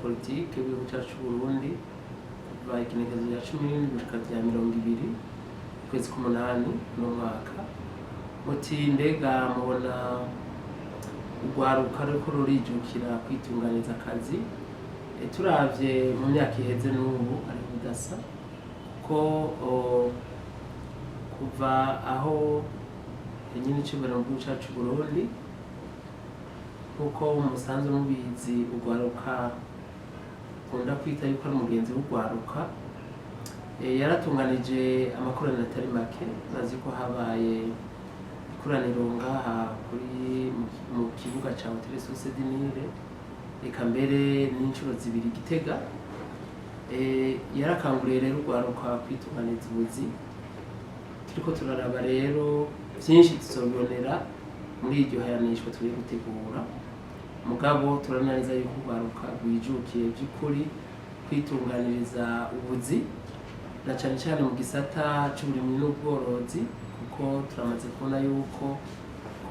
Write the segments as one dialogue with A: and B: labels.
A: politike w'igihugu cyacu c'u Burundi kuva igenekerezo rya 17 gushika rya 20 ukwezi k'umunani uno mwaka. Muti mbega mubona urwaruka ruriko rurijukira kwitunganiza akazi? Turavye mu myaka iheze n'ubu ari ubudasa, kuko kuva aho nyine icubahiro mu gihugu cacu Burundi, nkuko musanzwe mubizi, urwaruka ukunda kwita yuko ari umugenzi w'urwaruka, yaratunganije amakoraniro atari make. Bazi ko habaye ikoraniro ngaha kuri mu kibuga ca Hotel Source du Nil, eka mbere n'inshuro zibiri Gitega. Yarakanguriye rero urwaruka kwitunganiza ubuzi. Turiko turaraba rero, vyinshi tuzobibonera muri iryo hayanishwa turi gutegura, mugabo turabona neza yuko urwaruka rwijukiye by'ukuri kwitunganiriza ubuzi, na cane cane mu gisata c'uburimyi n'ubworozi, kuko turamaze kubona yuko ku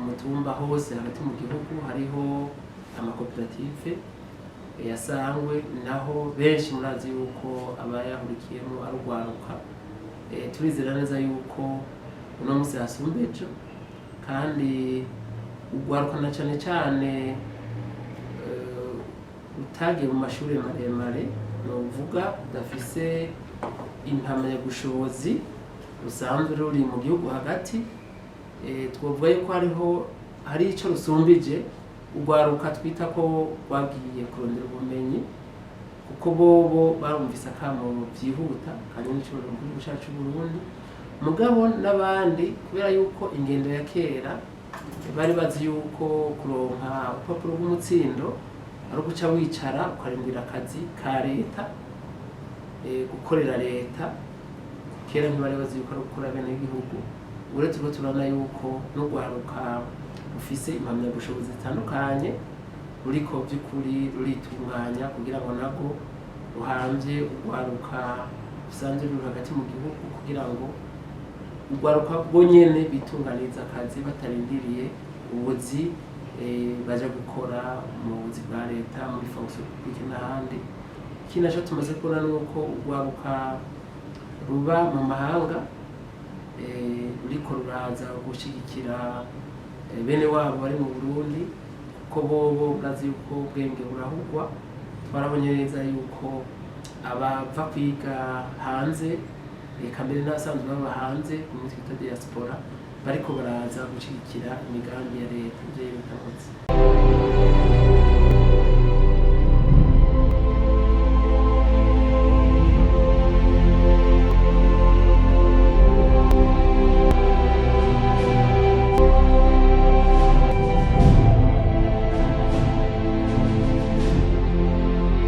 A: mutumba hose hagati mu gihugu hariho amakoperative yasangwe, naho benshi murazi yuko abayahurikiyemo ari urwaruka. Turizera neza yuko uno munsi hasumba ejo, kandi urwaruka na cane cane rutagiye mu mashuri maremare, novuga rudafise impamyabushobozi, rusanzwe ruri mu gihugu hagati, twovuga yuko hari ico rusumbije urwaruka twita ko rwagiye kurondera ubumenyi, kuko bobo barumvise akamo vyihuta kandi n'icubahiro mu gihugu cacu Burundi. Mugabo n'abandi, kubera yuko ingendo ya kera bari bazi yuko kuronka urupapuro rw'umutsindo ari uguca wicara ukarindira akazi ka leta, gukorera leta. Kera ntibari bazi yuko ari gukora bene igihugu. Ubu turiko turabona yuko n'urwaruka rufise impamyabushobozi zitandukanye ruriko by'ukuri ruritunganya kugira ngo nabwo ruhamvye urwaruka rusanzwe ruri hagati mu gihugu, kugira ngo urwaruka rwo nyene bitunganiriza akazi batarindiriye ubuzi, baja gukora mu buzi bwa leta, muri fonction publique n'ahandi. Ikindi naco tumaze kubona ni uko urwaruka ruba mu mahanga ruriko ruraza gushigikira bene wabo bari mu Burundi, kuko bobo urazi yuko ubwenge burahugwa. Twarabonye neza yuko abava kwiga hanze, eka mbere n'abasanzwe baba hanze mu twita diaspora, bariko baraza gushigikira imigambi ya leta. Ivyo bitakoze.